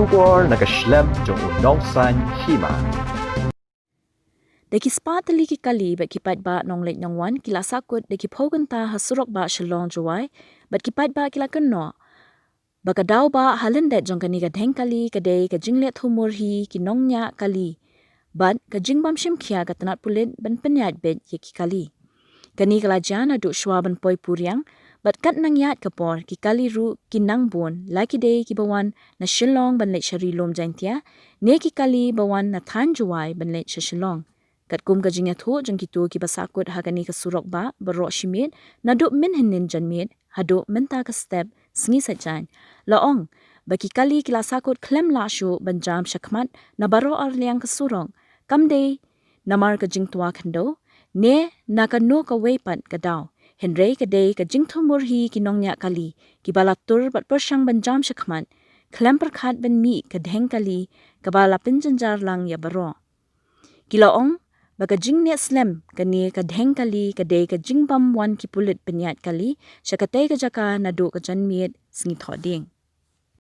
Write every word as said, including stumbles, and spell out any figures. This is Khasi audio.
Khubor na ka shlem jong u nongsan hima. Da ki spah tylli ki kali bad ki paidbah nongleit nongwan ki la sahkut da ki phew kynta ha surok bah Shillong Jowai, bad ki paidbah ki la kynnoh ba ka daw bah ha lyndet jong kane ka dheng kali ka dei ka jingleh thumur hi ki nongñiah kali bad ka jingbym shimkhia ka tnat pulit ban pynïaid beit ïa ki kali. Kane ka la jia naduh shwa ban poi puriang, bad kat nang ïaid ka por ki kali ruh ki nang bun, la ki dei kiba wan na Shillong ban leit sha Ri Lum Jaiñtia, ne ki kali ba wan na thaiñ Jowai ban leit sha Shillong. Katkum ka jingïathuh jong kito kiba sahkut ha kane ka surok bah baroh shi miet, naduh mynhynnin janmiet haduh mynta ka step sngi Saitjaiñ, la ong ba ki kali ki la sahkut khlem lah shuh ban jam shakhmat na baroh arliang ka surok, kam dei namar ka jingtwa khyndew ne na kano kawei pat ka daw, hynrei ka dei ka jingthumur hi ki nongñiah kali kiba la tur bad pyrshang ban jam shakhmat khlem pyrkhat ban mih ka dheng kali kaba la pynjynjar lang ïa baroh. Ki la ong ba ka jingneh slem kane ka dheng kali ka dei ka jingbym wan ki pulit pynïaid kali sha katei ka jaka naduh ka janmiet sngi Thohdieng.